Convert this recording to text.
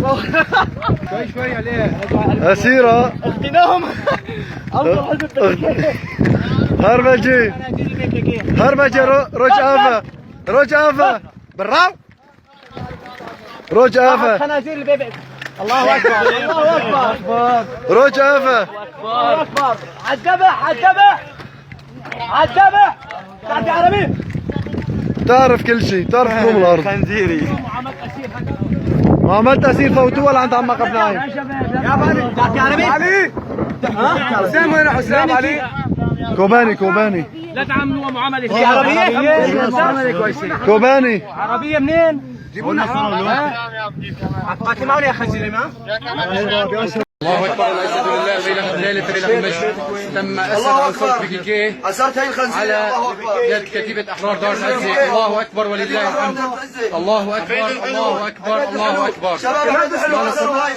شوي شوي عليه. أسيرة. اغتناهم افضل حزب. هربجي هربجي روج آفا، روج آفا براو، روج آفا. خنازير البيبي. الله اكبر، الله اكبر. روج آفا. الله اكبر، عالذبح عالذبح عالذبح. تعرف عربي؟ تعرف كل شيء، تعرف قوم الأرض. خنزيري. معاملة أسير فوتوها لعند عمك ابن عين. يا علي، تعرف عربي؟ علي حسام، وين حسام علي؟ كوباني كوباني. لا تعاملوها معاملة عربية؟ كويسه. كوباني. عربية منين؟ جيبوا لنا. قاتل معنا يا خنزير ما؟ الله اكبر، والعزة لله وإله الثالث إله المجد. تم اسر عنصر بي أسرت هي الخنزير. على الله أكبر. يد كتيبة أحرار دار غزة. الله أكبر ولله الحمد. الله أكبر، الله أكبر، الله أكبر. شباب، هذا حلو، أسروا هاي.